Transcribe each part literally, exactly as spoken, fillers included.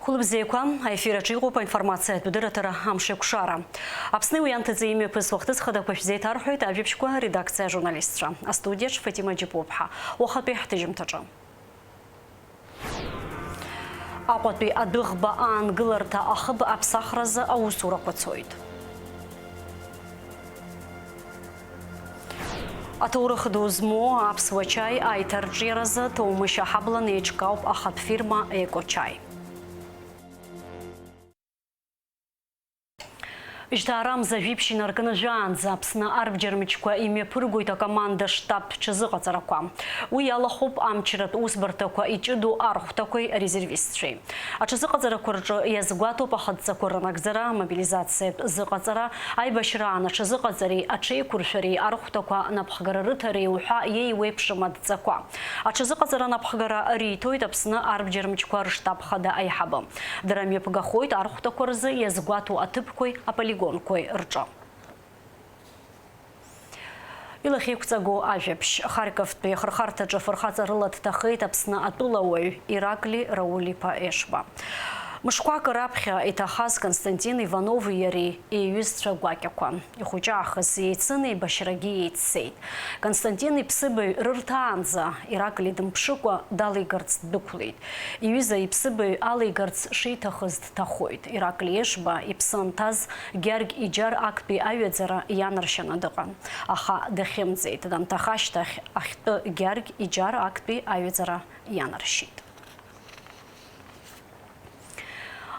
Хәылбзиақәа, аефир аҿы иҟоуп аинформациатә дырраҭара Амшеикәшара. Аԥсни уи анҭыҵи имҩаԥысуа ахҭыс хадақәа шәзеиҭарҳәоит ажәабжьқәа редакциа ажурналистцәа. Астудиаҿ Фатима Џьапуаԥҳа. Уахатәи ҳҭыжьымҭаҿы. Аҟәатәи адәыӷба аангыларҭа ахыб аԥсахразы аусурақәа цоит. Аҭоурых ду змоу аԥсуа чаи аиҭарҿиаразы Ҭоумышь аҳаблан еиҿкаауп ахатә фирма Еко-чаи. Жьҭаарамза жәиԥшь инаркны жәаанӡа Аԥсны арбџьармчқәа имҩаԥыргоит акоманда штаб ҽазыҟаҵарақәа. Уи иалахәуп амчратә усбарҭақәа иҷыдоу архәҭақәеи арезервистцәеи. Аҽазыҟаҵарақәа рҿы иазгәаҭоуп ахыдҵақәа рынагӡара, амобилизациатә зыҟаҵара, аибашьраан аҽазыҟаҵареи аҽеиқәыршәареи архәҭақәа напхгара рыҭареи уҳәа иеиуеиԥшым адҵақәа. Аҽазыҟаҵара напхгара риҭоит Аԥсны арбџьармчқәа рштаб хада аиҳабы. Дара мҩаԥгахоит архәҭақәа рзы иазгәаҭоу аҭыԥқәеи аполигонқәеи рҿы. Илахьеиқәҵаго ажәабжь. Харьковтәи ахырхарҭаҿы афырхаҵа рыла дҭахеит Аԥсны атәылауаҩ Иракли Рауль-иԥа Ешба. Мышқәак раԥхьа иҭахаз Константин Иванови иареи еиҩызцәа гәакьақәан. Ихәыҷы аахыс еицын, еибашьрагьы еиццеит. Константин иԥсыбаҩ рырҭаанӡа Иракли дымԥшыкәа далигарц ддәықәлеит. Иҩыза иԥсыбаҩ алигарц шиҭахыз дҭахоит. Иракли Ешба иԥсы анҭаз Гьаргь Иџьар актәи аҩаӡара ианаршьаны дыҟан, аха дахьымӡеит. Данҭаха ашьҭахь ахьтәы Гьаргь Иџьар актәи аҩаӡара ианаршьеит.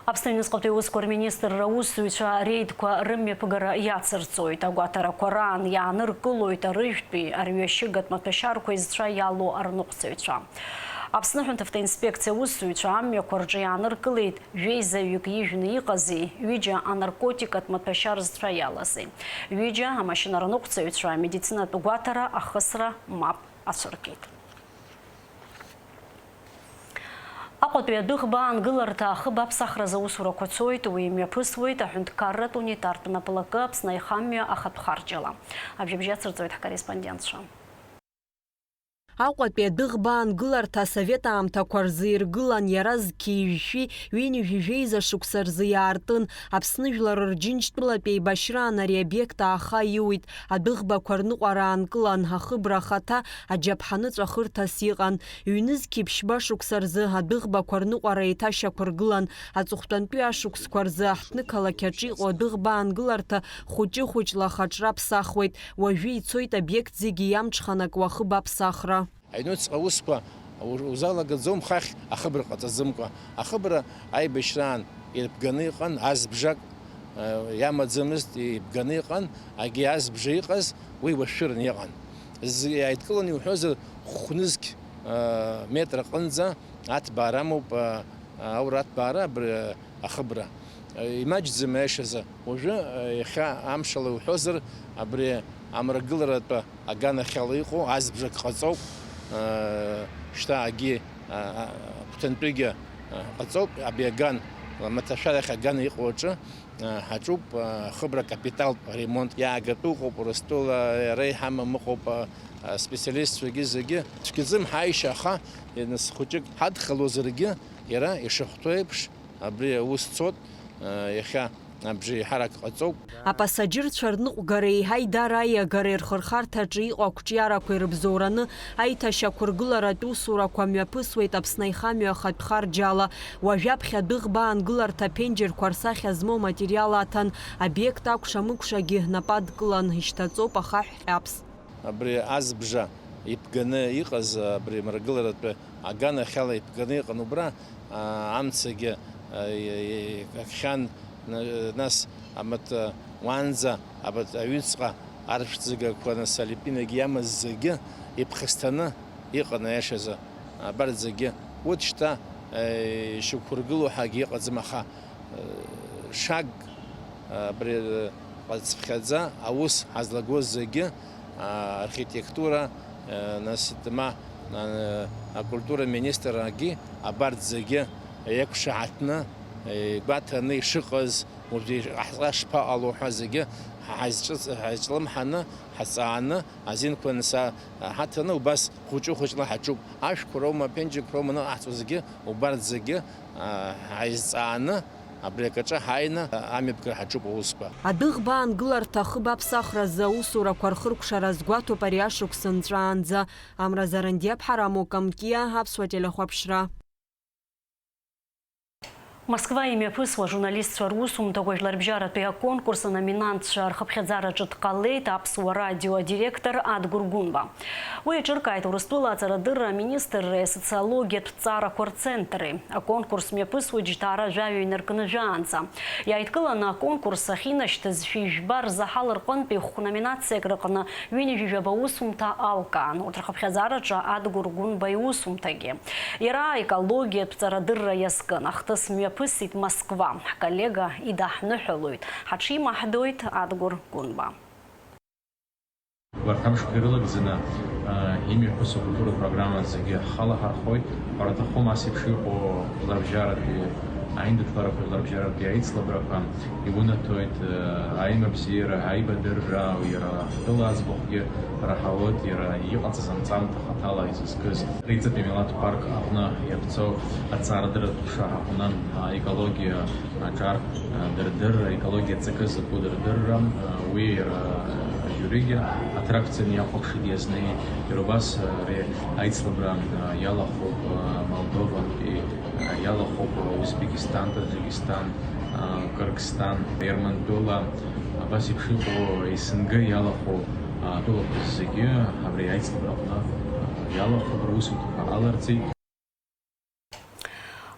Аԥсны аҩныҵҟатәи аусқәа рминистрра аусзуҩцәа реидқәа рымҩаԥгара иацырҵоит. Агәаҭарақәа раан иааныркылоит арыжәтәи, арҩашьыгатә маҭәашьарқәеи зцәа иалоу арныҟәцаҩцәа. Аԥсны аҳәынҭавтоинспекциа аусзуҩцәа амҩақәа рҿы иааныркылеит жәеизаҩык ижәны иҟази, ҩыџьа анаркотикатә маҭәашьар зцәа иалази. Ҩыџьа амашьына рныҟәцаҩцәа амедицинатә гәаҭара ахысра мап ацәыркит. Аҟәатәи адәыӷба аангыларҭа ахыб аԥсахразы аусурақәа цоит, уи имҩаԥысуеит аҳәынҭқарратә унитартә наплакы Аԥсны аихамҩа ахатә харџьала. Абжьыбжьы ацырҵоит ҳкорреспондентцәа. Аҟәатәи адәыӷба аангыларҭа асовет аамҭақәа рзы иргылан, иара зқьи жәшәи ҩынҩажәи жәеиза шықәса рзы иаартын. Аԥсны жәлар рџьынџьтәылатә еибашьраан ари обиект ааха иуит. Адәыӷбақәа рныҟәара аанкылан, ахыбра ахаҭа аџьаԥҳаны ҵәахырҭас иҟан. Ҩнызқьи ԥшьба шықәса рзы адәыӷбақәа рныҟәара еиҭашьақәыргылан. Аҵыхәтәантәи ашықәсқәа рзы аҳҭнықалақь аҿы иҟоу адәыӷба аангыларҭа хәыҷы-хәыҷла ахаҿра ԥсахуеит. Уажәы ицоит обиект зегьы иамҽханакуа ахыб аԥсахра. Аҩнуҵҟа аусқәа у-, узалагаӡом хыхь ахыбра ҟаҵаӡамкәа. Ахыбра аибашьраан ирбганы иҟан азбжак, э, иамаӡамызт, ибганы иҟан, агьи азбжа иҟаз, уи уашәшәырны иҟан. Зегьы иааидкыланы иуҳәозар, хә-нызқь, э, метр аҟынӡа аҭбаара амоуп, э, аура аҭбаара абри, э, ахыбра. Э, имаҷӡам аиашазы. Уажәы, э, иахьа амшала иуҳәозар, абри амрагыларатәы аганахьала иҟоу азбжак ҟаҵоуп, э, шьҭа агьи, а, а, агәҭантәигьы, а, ҟаҵоуп, абри аган, маҭәашәарахь аган иҟоу аҿы, а, ҳаҿуп, а, ахыбра капиталтә ремонт иаагатәу ыҟоуп, Урыстәыла иара иҳамам ыҟоуп, а, а, специалистцәагьы зегьы. Цәгьаӡам ҳаишьа, аха, нас, хәыҷык ҳадхалозаргьы, иара ишахәҭоу еиԥш, абри аус цот, а, иахьа абжеиҳарак ҟаҵоуп. Апасаџьырцәа рныҟәгареи аидара аиагареи рхырхарҭаҿы иҟоу ақәҿиарақәеи рыбзоураны аиҭашьақәыргыларатә усурақәа мҩаԥысуеит Аԥсны аихамҩа ахатә харџьала. Уажә аԥхьа адәыӷба аангыларҭа аԥенџьырқәа рсахьа змоу аматериал аҭан, обиект акәша-мыкәшагьы нап адкылан, ишьҭаҵоуп ахаҳә ҟьаԥс. Абри азбжа ибганы иҟаз, абри амрагыларатәы аганахьала ибганы иҟан убра, а, амцагьы, а, и-, и-, акхьан, н-, нас, абат, а, уаанӡа, абат, аҩныҵҟа аршәӡыгақәа, нас, алепинагьы иамаз зегьы иԥхасҭаны иҟан, аиашазы, абарҭ зегьы. Урҭ шьҭа, а, ишьақәыргылоу ҳәагьы иҟаӡам, аха Шаг, абри, ҟацԥхьаӡа аус ҳазлагоз зегьы, архитектура, нас, ма, акультура министррагьы абарҭ зегьы еиқәшаҳаҭны, игәаҭаны ишыҟаз, уажәы иҟаҳҵа шԥаҟало ҳәа зегьы Ҳазҿыц-, ҳазҿлымҳаны, ҳазҵааны, азинқәа анса-, ҳаҭаны, убас хәыҷы-хәыҷла ҳаҿуп. Ашәқәа роума, аԥенџьырқәа роума аныҟаҳҵо зегьы, убарҭ зегьы, а, ҳаизҵааны, абри акаҿы ҳааины, а, амҩаԥгара ҳаҿуп аусқәа. Адәыӷба аангыларҭа ахыб аԥсахразы аусурақәа рхыркәшара азгәаҭоуп ари ашықәс нҵәаанӡа. Амра Зарандиаԥҳа, Рамо Камкиа, Аԥсуа телехәаԥшра. Москва имҩаԥысуа ажурналистцәа русумҭақәа жәларбжьаратәи аконкурс аноминантцәа рхыԥхьаӡараҿы дҟалеит Аԥсуа радио адиректор Адгәыр Гәынба. Уи аҿыркааит Урыстәыла аҵарадырра аминистрреи асоциологиатә ҭҵаарақәа рцентри. Аконкурс мҩаԥысуеит жьҭаара жәаҩа инаркны жәаанӡа. Иааидкыланы аконкурс ахьинашьҭыз шәи жәба рзаҳал рҟынтәи хә-номинациак рыҟны ҩынҩажәи жәаба усумҭа алкаан, урҭ рхыԥхьаӡараҿы Адгәыр Гәынба иусумҭагьы. Иара аекологиатә ҵарадырра иазкын, ахҭыс мҩаԥысит Москва. Ҳколлега идаҳныҳәалоит, ҳаҽимаҳдоит Адгәыр Гәынба. Убарҭ амшқәа ирылагӡаны, а, имҩаԥысуа акультуратә программа зегьы ҳхала ҳархоит. Ҳәара аҭахума, ас еиԥш иҟоу жәларбжьаратәи аиндаҭларақәа, жәларбжьаратәи аицлабрақәа, иунаҭоит, э, аимабзиара, аибадырра, иара ҳтәыла аӡбахәгьы раҳауеит, иара иҟаҵаз анҵамҭа хаҭала изызкыз. Реиҵатәи милаҭ парк аҟны иаԥҵоу аҵарадырратә ҟәша аҟны, а, аекологиа аҿар, а, дырдырра, аекологиа ҵакы закәу дырдырра, а, уи иара, а, ажиуригьы атракцианы иахәаԥшит иазнеи. Иара убас, а, ари аицлабра, а, иалахәуп, а, Молдовантәи, а, иалахәуп, а, Узбекистан, Таџьикистан, Кыргызстан, Ермантәыла, абас еиԥш иҟоу СНГ иалахәу атәылақәа зегьы абри аицлабра аҟны иалахәуп, русумҭақәа аларҵеит.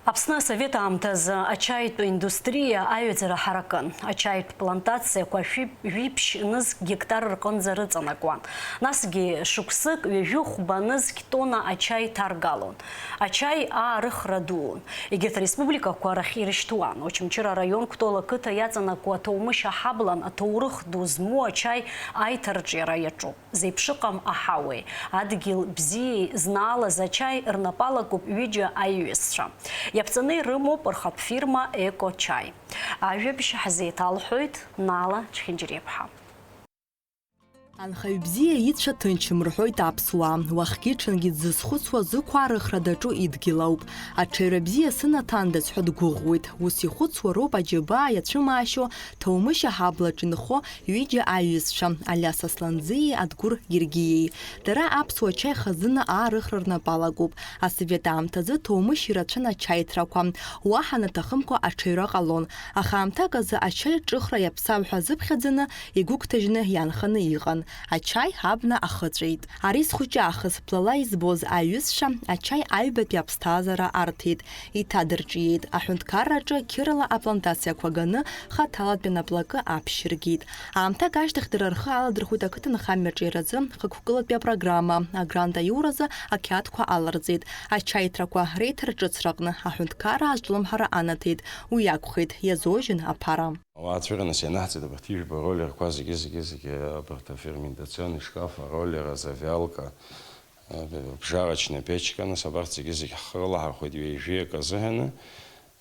Аԥсны асовет аамҭазы ачаитә индустриа аҩаӡара ҳаракын. Ачаитә плантациақәа шәи-, жәиԥшь нызқь гектар рҟынӡа рыҵанакуан. Насгьы шықәсык ҩажәи хәба нызқь тонна ачаи ҭаргалон. Ачаи аарыхра дуун. Егьырҭ ареспубликақәа рахь ирышьҭуан. Очамчыра араион Кәтол ақыҭа иаҵанакуа Ҭоумышь аҳаблан аҭоурых ду змоу ачаи аиҭарҿиара иаҿуп. Зеиԥшыҟам аҳауеи, адгьыл бзиеи знаалаз ачаи рнапалакуп ҩыџьа аиҩызцәа. Иаԥҵаны ирымоуп рхатә фирма Еко Чаи. Ажәабжь ҳзеиҭалҳәоит Нала Чхинџьреиԥҳа. Анхаҩ бзиа ицәа ҭынчым, рҳәоит аԥсуаа. Уахгьы-ҽынгьы дзызхәыцуа зықәаарыхра даҿу идгьыл ауп. Аҽаҩра бзиа сынаҭандаз ҳәа дгәыӷуеит. Ус ихәыцуа роуп аџьабаа иацәымаашьо Ҭоумышь аҳаблаҿ инхо ҩыџьа аиҩызцәа, Алиас Асланӡиеи Адгәыр Гергиеи. Дара аԥсуа чаи хазына аарыхра рнапы алакуп. Асовет аамҭазы Ҭоумышь ирацәан ачаиҭрақәа. Уаҳа анаҭахымкәа аҽаҩра ҟалон. Аха аамҭак азы ачаи ҿыхра иаԥсам ҳәа азыԥхьаӡаны, игәыгәҭажьны иаанханы иҟан. Ачаи абна ахыҵәеит. Ари зхәыҷы аахыс блала избоз аиҩызцәа ачаи аҩбатәи аԥсҭазаара арҭеит, иҭадырҿиеит. Аҳәынҭқарраҿы қьырала аплантациақәа ганы, хаҭалатәи анаплакы аԥшьыргеит. Аамҭак ашьҭахь дара рхы аладырхәит ақыҭанхамҩа аҿиаразы хықәкылатәи апрограмма, агрант аиуразы ақьаадқәа аларҵеит. Ачаиҭрақәа реиҭарҿыцраҟны аҳәынҭқарра азҿлымҳара анаҭеит. Уи акәхеит, иазожьын аԥара. Ауаа цәырнас ианаҳҵеит абарҭ ижәбо аролерқәа зегьы, зегьы, зегьы, абарҭ аферментационный шкаф, аролер, азавиалка, абжарочная печка, нас абарҭ зегьы, зегьы ҳхы рылаҳархәеит ҩажәи акы азыҳәаны,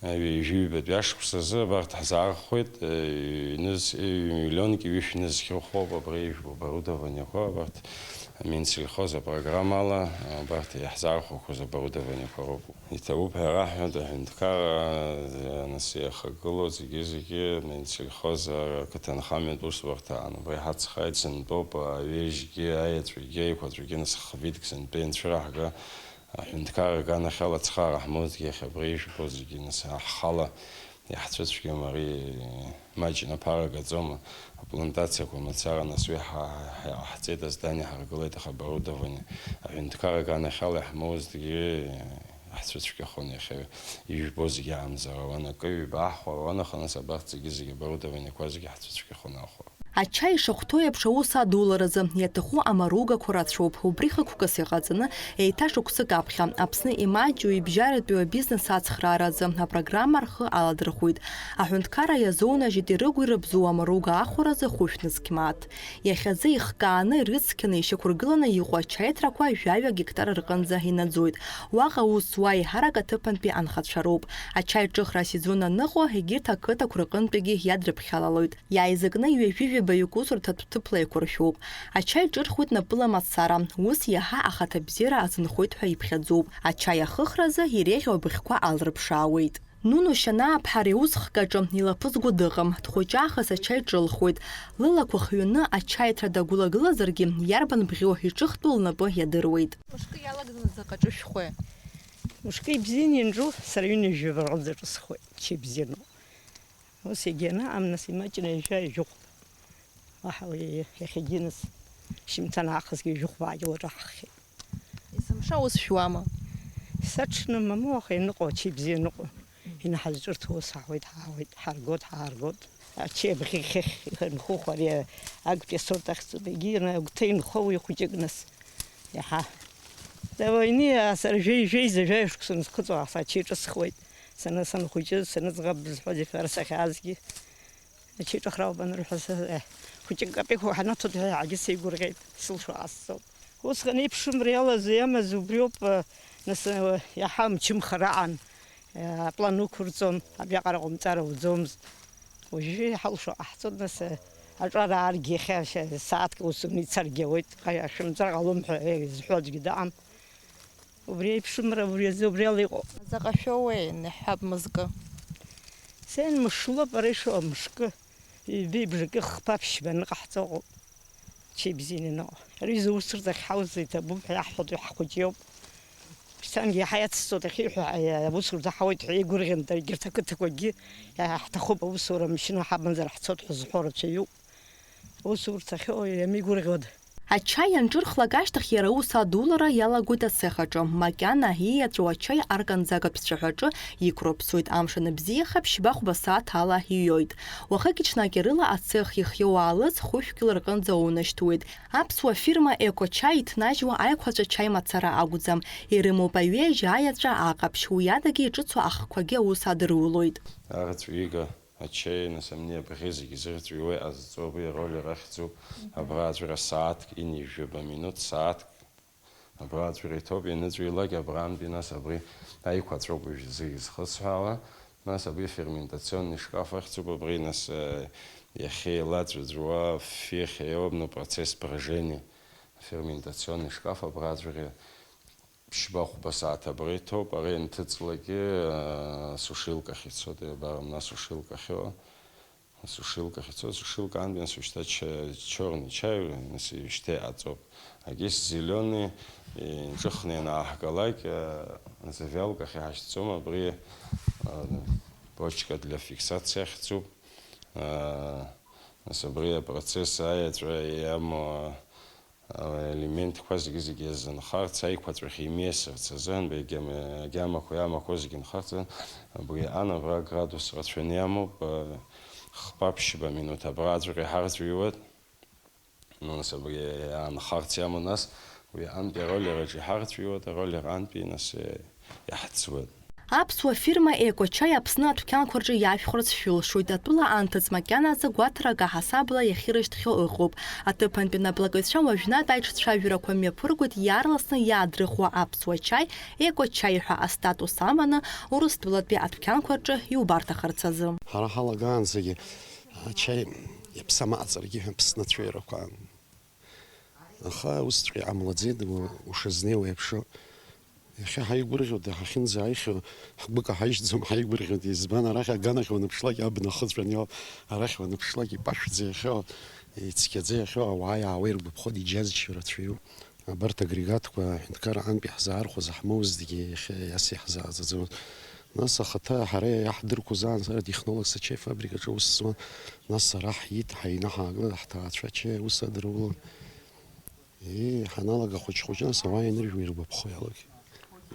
ҩажәи ҩбатәи ашықәс азы абарҭ ҳзаархәеит, ҩныз-, ҩ-, миллионки ҩышә нызқь рыхәоуп абра ижәбо оборудованиақәа, абарҭ Минсельхоз апрограммала, абарҭ иаҳзаархәақәоз оборудованиақәа роуп. Иҭабуп ҳәа раҳҳәоит аҳәынҭқарра, нас иахагылоу зегьы-зегьы, Минсельхоз ақыҭанхамҩатә усбарҭа аан, убра иҳацхрааит, сынтәоуп, аҩежьгьы, аеҵәагьы, аиқәаҵәагьы, нас хвитк сынтәа ианцәыраҳга, аҳәынҭқарра аганахьала ацхаара ҳмоуӡгьы, иахьа абра ижәбо зегьы, нас ҳхала иаҳцәыцәгьам, ари маҷны аԥара гаӡом, аплантациақәа мацара, нас уи ҳа-, ҳа-, ҳаҳҵеит, аздание ҳаргылеит, аха оборудование, аҳәынҭқарра аганахьала иаҳмоузҭгьы, ҳцәыцәгьахон иахьа ижәбо зегьы амзара, уанакы, ҩба аҳ-, уанаха, нас абарҭ зегьы-зегьы оборудованиақәа зегьы ҳцәыцәгьахон аахәара. Ачаи ишахәҭоу еиԥш аус адуларазы иаҭаху амаругақәа рацәоуп. Убри хықәкыс иҟаҵаны, еиҭа шықәсык аԥхьа Аԥсны имаҷу ибжьаратәиу абизнес ацхрааразы апрограмма рхы аладырхәит. Аҳәынҭқарра иазоунажьит ирыгу-ирыбзоу амаруга ахәаразы хәышә нызқь мааҭ. Иахьазы ихкааны, ирыцқьаны, ишьақәыргыланы иҟоу ачаиҭрақәа жәаҩа гектар рҟынӡа инаӡоит. Уаҟа аус зуа еиҳарак аҭыԥантәи анхацәа роуп. Ачаи ҿыхра асезон аныҟоу, егьырҭ ақыҭақәа рҟынтәигьы иадрыԥхьалалоит. Иааизакны ҩажәи Ибаҩык усурҭатә ҭыԥла еиқәыршәоуп. Ачаи ҿырхуеит напыла мацара, ус иаҳа ахаҭабзиара азынхоит ҳәа иԥхьаӡоуп. Ачаи ахыхразы иреиӷьу абыӷьқәа алрыԥшаауеит. Нуно Шьанааԥҳа ари аус хкаҿы илаԥызго дыҟам, дхәыҷаахыс ачаи ҿылхуеит. Лылақәа хҩаны ачаиҭра дагәылагылазаргьы, иарбан бӷьу иҿыхтәу лнапы иадыруеит. Мышкы иалагӡаны заҟа ҿышәхуеи? Мышкы ибзианы ианҿу, сара ҩынҩажәаба рҟынӡа ҿысхуеит, ачаи бзиану. Ус егьанаам, нас имаҷны ҩажәа ҩажәихәба. Уаҳа уи иахьагьы нас шьымҭан аахысгьы ҩажәихәбаагьы лаҿаҳххьеит. Есымша ус шәуама? Саҽны мамоу, аха ианыҟоу, ачаи бзиа ианыҟоу, инаҳазҿырҭуа ус ҳаауеит, ҳаауеит, ҳааргоит, ҳааргоит. Ачаи абӷьы хьыхь инхухуа ари актәи асорт ахьӡуп, егьи иара агәҭа инхо уи хәыҷык нас иаҳа. Давайни, сара жәеи-, жәеиза жәаҩа шықәса нысхыҵуа, ас ачаи ҿысхуеит. Сара санхәыҷыз, саныӡӷаб бызҳәозеи шәара сахьаазгьы? Ачаи ҿыхра ауп анырҳәа, са, еҳ, хәыҷык капеиқәак ҳанаҭоит ҳәа иаҳагьы сеигәырӷьеит, сылшо ҟасҵоит. Усҟан еиԥшымра иалаз, иамаз убриоуп, нас, иаҳа мчымхар аан, аплан уқәырҵон, абриаҟара ҟоумҵар ауӡомызт. Уажәы иҳалшо ҟаҳҵоит, нас, аҿар ааргьы иахьа сааҭк усны ицаргьы ауеит, ашәымҵар ҟалом ҳәа изҳәо аӡәгьы дыҟам. Убри аиԥшымра, убри азы, убри ала иҟоуп. Заҟа шәоуеи, иҳәап, мызкы? Сен мышлоуп ара ишыҟоу, мышкы, ҩбеи бжаки хԥа ԥшьба аныҟаҳҵо ыҟоуп. Ачаи бзианы ианыҟоу. Ари изы усурҭахь ҳауз иҭабуп ҳәа иаҳҳәоит, ҳхәыҷы иоуп. Шьҭангьы иаҳа иацысҵоит ахьиҳәо, аиа, аусурҭа ҳауеит ҳәа еигәырӷьан, егьырҭ ақыҭақәагьы иаҳҭахуп аусура, машьына ҳамамзар ҳцоит ҳәа зҳәо рацәаҩуп. Ус урҭ ахьыҟоу иамеигәырӷьода? Ачаи анҿырхлак ашьҭахь иара аус адулара иалагоит ацех аҿы. Макьана ииаҵәоу ачаи арканӡагатә цәаҳәаҿы иқәырԥсоит, амш аныбзиаха, ԥшьба-хәба сааҭ ала иҩоит. Уахыки-ҽнаки рыла ацех ихиоу аалыҵ хәышәкыла рҟынӡа унашьҭуеит. Аԥсуа фирма Еко-чаи иҭнажьуа аиқәаҵәа чаи мацара акәӡам. Ирымоуп аҩежь, аиаҵәа, аҟаԥшь, уи адагьы иҿыцу ахқәагьы аус адырулоит. Арҵәига. Ачаи, нас, амни абӷьы зегьы зырҵәиуа иҟазҵо абри ароллер ахьӡуп. Абра аӡәыр асааҭк, ини жәаба минуҭ, сааҭк. Абра аӡәыр иҭоуп, ианыҵәиулак абрантәи, нас, абри аиқәаҵәоуп уажә зегьы зхысҳәаауа. Нас абри ферментационный шкаф ахьӡуп, абри, нас, э, иахьеилаҵәаӡәуа ффи ахьеиуабну процесс брожения. Ферментационный шкаф абра аӡәыр Ԥшьба-хәба сааҭ абра иҭоуп, ара ианҭыҵлакгьы, аа, сушилкахь ицоит, иабарам, нас сушилкахь иҟоу. Сушилкахь ицоит, сушилка аантәи, нас, уажәшьҭа ча-, чёрный чаи, нас, уажәшьҭа иҟаҵоуп. Агьыс зелёный, иҿыхны ианааҳгалак, аа, завиалкахь иҳашьҭӡом, абри, аа, бочка для фиксации ахьӡуп. Аа, нас, абри апроцесс аиаҵәа иамоу, аа, Аелементқәа зегьы-зегьы азынхарц, аиқәаҵәахь имесырц азы, анбеи агьама-, агьамақәа иамақәоу зегьы нхарц азы, абри аан абра градус рацәаны иамоуп, хԥа-ԥшьба минуҭ абра аӡәыр иҳарҵәиуеит. Нас абри аан харц иамоу, нас уи аантәи ароллер аҿы иҳарҵәиуеит, ароллер аантәи, нас, иаҳӡуеит. Аԥсуа фирма Еко-чаи Аԥсны адәқьанқәа рҿы иашәхәарц шәылшоит, атәыла анҭыҵ макьаназы гәаҭарак аҳасабала иахьырышьҭхьоу ыҟоуп. Аҭыԥантәи анаплакыҩцәа уажәнатә аиҿцәажәарақәа мҩаԥыргоит иаарласны иаадрыхуа аԥсуа чаи, Еко-чаи ҳәа астатус аманы, Урыстәылатәи адәқьанқәа рҿы иубарҭахарц азы. Ҳара ҳалагаанӡагьы ачаи иаԥсам аҟаҵарагьы ҳәа Аԥсны ацәеирақәа Аха усҵәҟьа иҟамлаӡеит, у-, ушазнеиуа еиԥшу. Иахьа ҳаигәырӷьоит, ҳахьынӡааихьоу, ҳгәы каҳажьӡом, ҳаигәырӷьоит. Избан, арахь аганахь уаныԥшлак абна ахыҵәан иоуп, арахь уаныԥшлак ипашәӡа иахьоу, ицқьаӡа иахьоу ауаа иаауа иргәаԥхоит, иџьазшьо рацәаҩуп. Абарҭ агрегатқәа аҳәынҭқарра аҟынтәи ҳзаархәаз ҳмоуздгьы, иахьа иаси ҳзааӡаӡом. Нас ахаҭа ҳара иаҳдырқәоз аан сара технологс ачаи фабрикаҿы аус зуан. Нас ара ҳиит, ҳаины ҳаагылан, ҳҭаацәа ачаи аус адырулон. Ии, ҳаналага хәыҷ-хәыҷы, нас ауаа ианыржәуа иргәаԥхо иалагеит.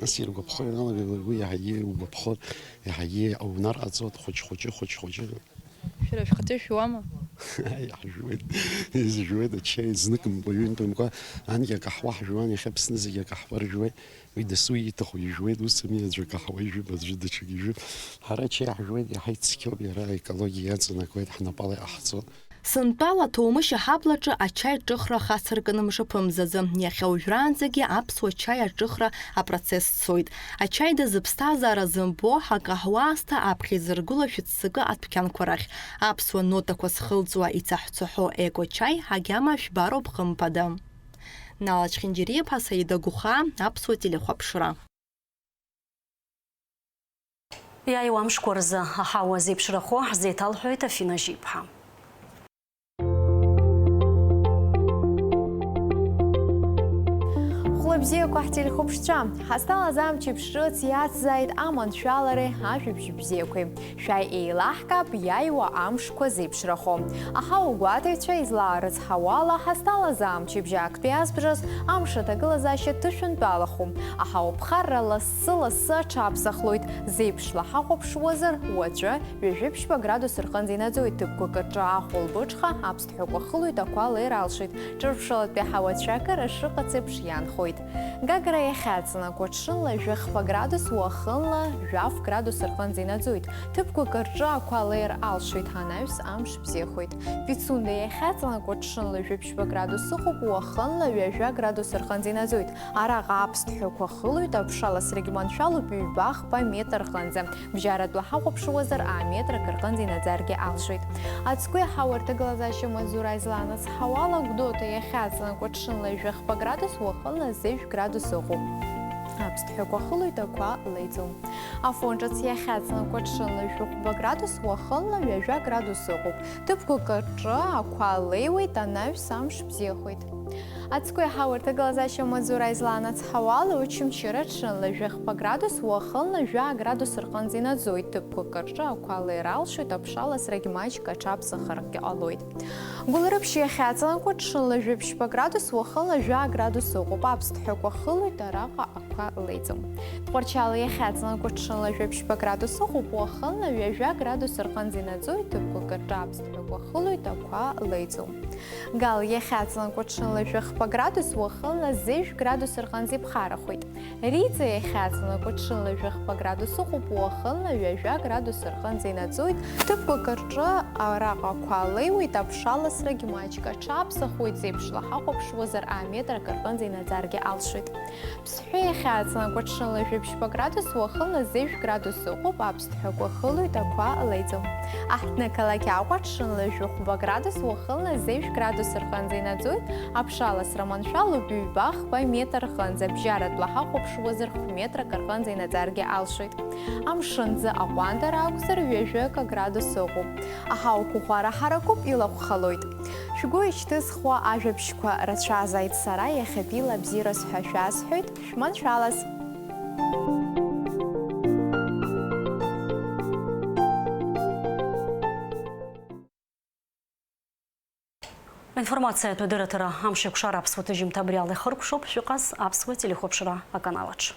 Нас иргәаԥхо ианалага, уи иаҳагьы иугәаԥхон, иаҳагьы аунар ҟаҵон, хәыҷ-хәыҷы, хәыҷ-хәыҷы. Шәара шәхаҭа шәуама? Иаҳжәуеит, изжәуеит ачаи, знык мкәа, ҩынтә мкәа, анкьа акаҳуа ҳжәуан, иахьа Аԥсны зегьы акаҳуа ржәуеит. Уи дасу ииҭаху ижәуеит, ус ами, аӡәы акаҳуа ижәып, аӡәы даҽак ижәып. Ҳара ачаи ҳжәуеит, иаҳа ицқьоуп, иара аекологиа иаҵанакуеит, ҳнапала иҟаҳҵоит. Сынтәала аҭоумышь аҳаблаҿы ачаи ҿыхра хацыркын мшаԥымзазы. Иахьа уажәраанӡагьы аԥсуа чаи аҿыхра апроцесс цоит. Ачаи дазыԥсҭазаара зымбо, акаҳуа аасҭа аԥхьа изыргыло шәыццакы адәқьанқәа рахь. Аԥсуа нотақәа зхылҵуа ицаҳәцаҳәо еко-чаи агьама жәбароуп, хымԥада. Нала Чхинџьариаԥҳа, Саида Гәыхаа, Аԥсуа телехәаԥшра. Иааиуа амшқәа рзы аҳауа зеиԥшрахо ҳзеиҭалҳәоит Афина Жьиԥҳа. Хәлыбзиақәа ҳтелехәаԥшцәа, ҳазҭалаз амчыбжь ҿыц иацзааит аманшәалареи ажәабжь бзиақәеи. Шәааи еилаҳкаап иааиуа амшқәа зеиԥшрахо. Аҳауагәаҭаҩцәа излаарыцҳауала, ҳазҭалаз амчыбжь актәи азбжаз амш аҭагылазаашьа ҭышәынтәалахом. Аҳауа ԥхарра лассы-лассы аҽаԥсахлоит. Зеиԥшла ҳахәаԥшуазар, уаҵәы ҩажәи ԥшьба градус рҟынӡа инаӡоит, ҭыԥқәак рҿы ахәылбыҽха, аԥсҭҳәақәа хылоит, ақәа леир алшоит. Ҿырԥшылатәи аҳауа цәакара шыҟац еиԥш иаанхоит. Гагра иахьаҵанакуа ҽынла жәахба градус, уахынла жәаф градус рҟынӡа инаӡоит. Ҭыԥқәак рҿы ақәа леир алшоит, анаҩс амш бзиахоит. Пицунда иахьаҵанакуа ҽынла жәаԥшьба градус ыҟоуп, уахынла ҩажәа градус рҟынӡа инаӡоит. Араҟа аԥсҭҳәақәа хылоит, аԥшаласрагьы маншәалоуп ҩба-хԥа метр рҟынӡа. Бжьаратәла ҳахәаԥшуазар, аа метрак рҟынӡа инаӡаргьы алшоит. Ацгәы иаҳауа рҭагылазаашьа амаҵзура излаанацҳауала, Гәдоуҭа иахьаҵанакуа ҽынла жәахба градус, уахынла зежә градус ыҟоуп. Аԥсҭҳәақәа хылоит, ақәа леиӡом. Афон ҿыц иахьаҵанакуа ҽынла жәохәба градус, уахынла ҩажәа градус ыҟоуп. Ҭыԥқәак рҿы ақәа леиуеит, анаҩс амш бзиахоит. Ацгәы иаҳауа рҭагылазаашьа амаҵзура излаанацҳауала, Очамчыра ҽынла жәахба градус, уахынла жәаа градус рҟынӡа инаӡоит, ҭыԥқәак рҿы ақәа леир алшоит, аԥшаласрагь маҷк аҽаԥсахаргьы ҟалоит. Гәылрыԥшь иахьаҵанакуа ҽынла жәаԥшьба градус, уахынла жәаа градус ыҟоуп, аԥсҭҳәақәа хылоит, араҟа ақәа леиӡом. Тҟәарчал иахьаҵанакуа ҽынла жәаԥшьба градус ыҟоуп, уахынла ҩажәа градус рҟынӡа инаӡоит, ҭыԥқәак рҿы аԥсҭҳәақәа хылоит, ақәа леиӡом. Гал иахьаҵанакуа ҽынла жәахба градус, уахынла зежә градус рҟынӡа иԥхарахоит. Риҵа иахьаҵанакуа ҽынла жәахба градус ыҟоуп, уахынла ҩажәа градус рҟынӡа инаӡоит, ҭыԥқәак рҿы араҟа ақәа леиуеит, аԥшаласрагь маҷк аҽаԥсахуеит, зеиԥшла ҳахәаԥшуазар, аа метрак рҟынӡа инаӡаргьы алшоит. Ԥсҳәы иахьаҵанакуа ҽынла жәаԥшьба градус, уахынла зежә градус ыҟоуп, аԥсҭҳәақәа хылоит, ақәа леиӡом. Аҳҭнықалақь Аҟәа ҽынла жәохәба градус, уахынла зежә градус рҟынӡа инаӡоит, аԥшаласра маншәалоуп ҩба-хԥа метр рҟынӡа, бжьаратәла ҳахәаԥшуазар хә метрак рҟынӡа инаӡаргьы алшоит. Амшын ӡы аҟәандара акәзар, ҩажәа градус ыҟоуп. Аҳауа қәыӷәӷәара ҳаракуп, илахәхалоит. Шәгәы ишьҭызхуа ажәабжьқәа рацәазааит, сара иахьатәиала абзиараз ҳәа шәасҳәоит, шәманшәалаз! Аинформациатә адырраҭара Амшеикәшара аԥсуа ҭыжьымҭа абри ала ихыркәшоуп. Шәыҟаз аԥсуа телехәаԥшра аканал аҿы.